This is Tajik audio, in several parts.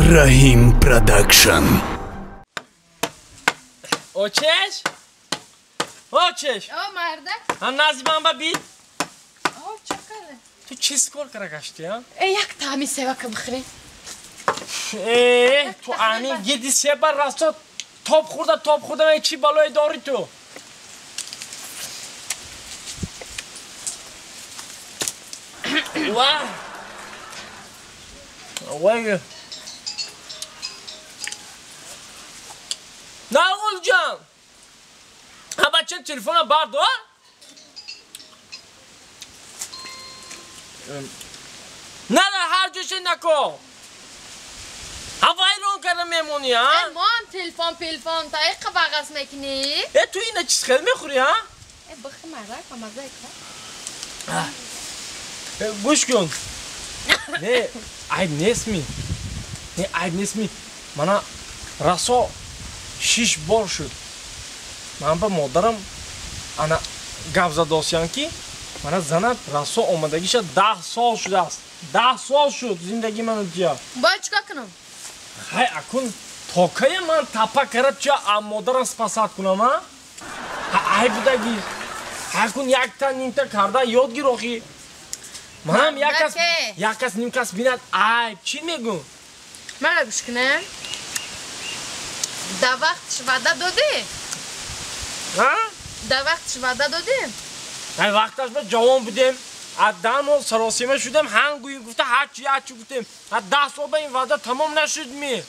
Раҳим Продакшн. Очеш? Очеш? О, мардак. А назибам ба бит? О, чакале. Ту чиз кор кара гашти, а? Э, як таъми севака бихӯрӣ. Э, ту ани гиди себа расто топ хӯрда, топ хӯрда, чи балое дори ту? Ва! Вай! Нарғулҷон! Ҳа бача телефона бардор? На, на, ҳар ҷоше нако! Ҳа вайрон карда мемонӣ, а? Э, мон телефон, телефон, та иқа вағас мекунӣ? Э, ту ина чиз хел мехӯрӣ, а? Э, бихӯр мардак, ба мазза ика. Гӯш кун. Не, айб нестми. Не, айб нестми. Мана расо 6 бор шуд. Ман ба модарам ана гап задосиям ки мана занат расо омадагиша 10 сол шудааст. 10 сол шуд зиндагии ману тия. Бояд чикор кунам? Хай акун то кая ман тапа кара тия а модарам спасат кунам, а? Айб будаги. Акун якта нимта карда ёд гир охи. Манам як кас ним кас бинад айб. Чӣ мегӯ? Мара гӯш кунам. Да вақтш ваъда додӣ? А? Да вақтш ваъда додӣ? Ай вақташ ба ҷавон будем. Аз 10 моҳ саросима шудем, ҳангӯи гуфта ҳарчи ҳарчи гуфтем. Аз 10 сол ба ин ваъда тамом нашуд ми.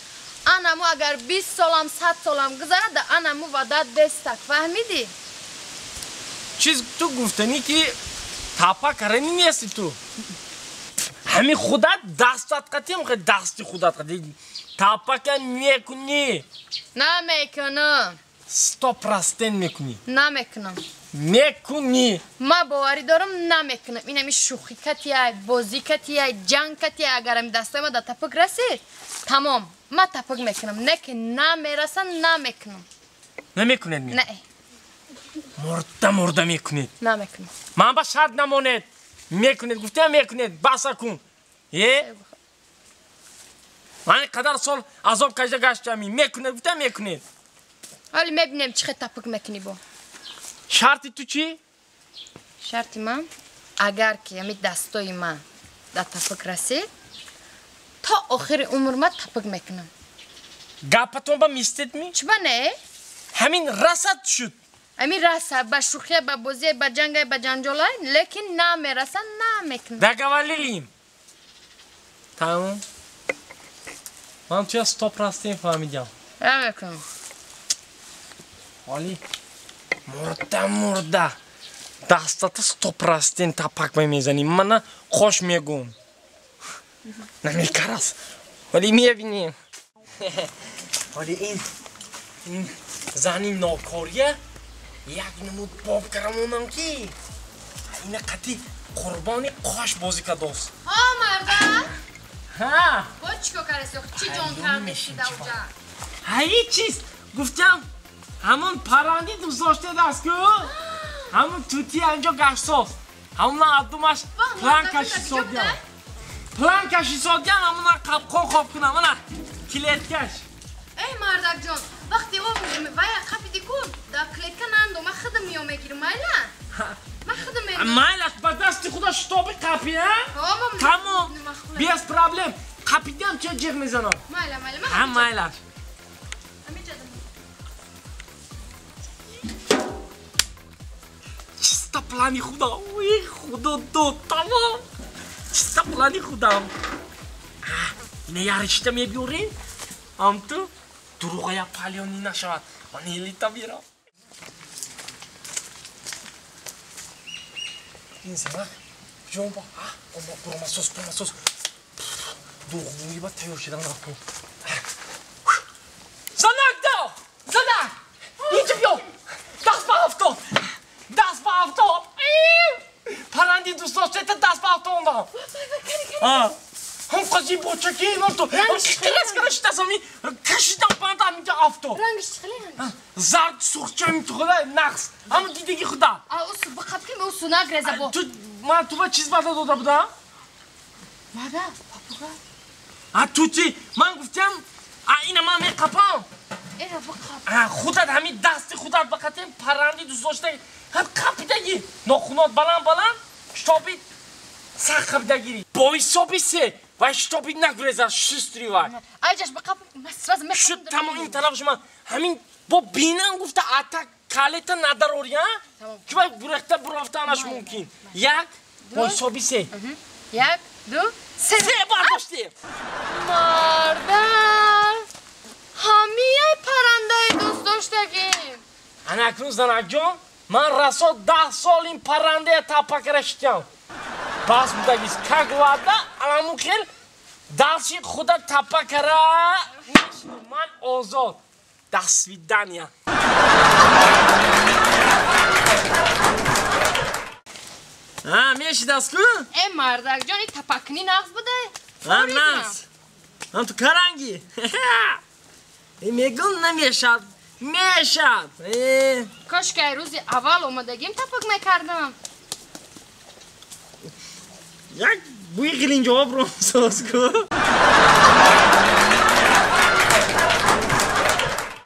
Анаму агар 20 солам, 100 солам гузарад, да анаму ваъда бестак. Фаҳмидӣ? Чиз ту гуфтанӣ ки тапа карани нести ту. Ҳамин худат дастат қатим, дасти худат қатим. Тапака мекунӣ. Намекунам. 100% мекунӣ. Намекунам. Мекунӣ. Ман боварӣ дорам намекунам. Ин ҳами шӯхӣ катияй, бозӣ катияй, ҷанг катияй. Агар ҳами дастои ма дар тапак расид, тамом. Ман тапак мекунам. Не ки намераса, намекунам. Намекунед ми? Не. Мурда мурда мекунед. Намекунам. Ман ба шарт намонед. Мекунед, гуфтам мекунед. Баса кун. Е? Ман қадар сол азоб кашида гаштам. Мекунед, гуфтам мекунед. Ҳоле мебинем чӣ хел тапак мекунӣ бо. Шарти ту чӣ? Шарти ман агар ки ҳами дастои ман дар тапак расид, то охири умр ман тапак мекунам. Гапатон ба мистед ми? Чӣ ба не? Ҳамин расад шуд. Ҳамин раса ба шӯхия, ба бозия, ба ҷангай, ба ҷанҷолай, лекин намераса, намекунам. Договорилим. Тамом. Ман туя 100% фаҳмидам. Намекунам. Ҳоли мурда мурда дастата 100% тапак мемезанӣ. Мана хош мегӯм. Намекарас. Ҳоли мебинем. Ҳоли ин зани нокория як намуд боб карамонам ки ина қати қурбони қош бозӣ кардост. Ҳо, марда? Ҳа. Бо чӣ кор кардаси? Чӣ ҷон кардаши дар уҷа? Ҳеҷ чиз. Гуфтам ҳамон паранди дӯст доштааст ку? Ҳамон тути анҷо гаштсоз. Ҳамон аддумаш план кашисодиям. План кашисодиям, ҳамона қапқон хоб кунам. Ана клеткаш. Эй, мардакҷон, вақте о вая қапиди ку, дар клетка нандо, ман худам меом мегирам, майла? Ман худам мегирам. Майлаш, ба дасти худа шитоби қапи, а? Тамом, без проблем. Қапидиам ча ҷиғ мезанам. Майла, майла, ман. Ҳа, майлаш. Чисто плани худам. Ой, худо дод, тамом. Чисто плани худам. Ина яришта мебиёрем? Ам ту дурӯғая палёнӣ нашавад. Ман элита бирам. Ин занак ҷон ба буромасоз, буромасоз. Дурӯғгӯӣ ба тайёр шудан накун. Занак да! Занак! Инҷа биё! Даст ба афтод! Даст ба афтод! Паранди дӯст доштета даст ба афтондам. Ҳам қази бочаки инам ту. Қирас кара шитасами кашидам банда ҳаминҷа афтод. Рангиш чӣ хеле ранг? Зард сурхча ҳамин ту худа нақс. Ҳамон дидаги худа. А усу биқаб ки усу нагреза бо. Ту ман ту ба чиз ваъда дода будам? Ваъда? Папуга? А ту чӣ? Ман гуфтам, а ина ман меқапам. Эра биқап. А худат ҳамин дасти худат бақатем парранди дӯст дошта ҳам қапидагӣ. Нохунот баланд баланд, штоби сахт қапидагирӣ. Бо ҳисоби се вай штоби нагурезад шустри вай. Айҷаш биқап, ман сразу меқапам. Шуд тамом ин тараф шума ҳамин бо бинам гуфта ата калета надарори, а? Ки вай бурехта бурафтанаш мумкин. Як, бо ҳисоби се. Як, ду, се. Се бардоштем. Мардак, ҳамияй паррандаи дӯст доштагим. Ана акнун занакҷон, ман расо 10 сол ин паррандая таппа кара шитям. Бас будагист, как ваъда, аламу хел дастши худа таппа кара мешинам. Ман озод. До свидания. А, мешидаст ку? Э, мардакҷон, ин таппакунӣ нағз буде? А, нағз. Ам ту каранги. Э, мегум намешад. Мешад. Э. Кошки ай рӯзи аввал омадагим тапак мекардам. Як бӯи ғилинҷооб ром соз ку.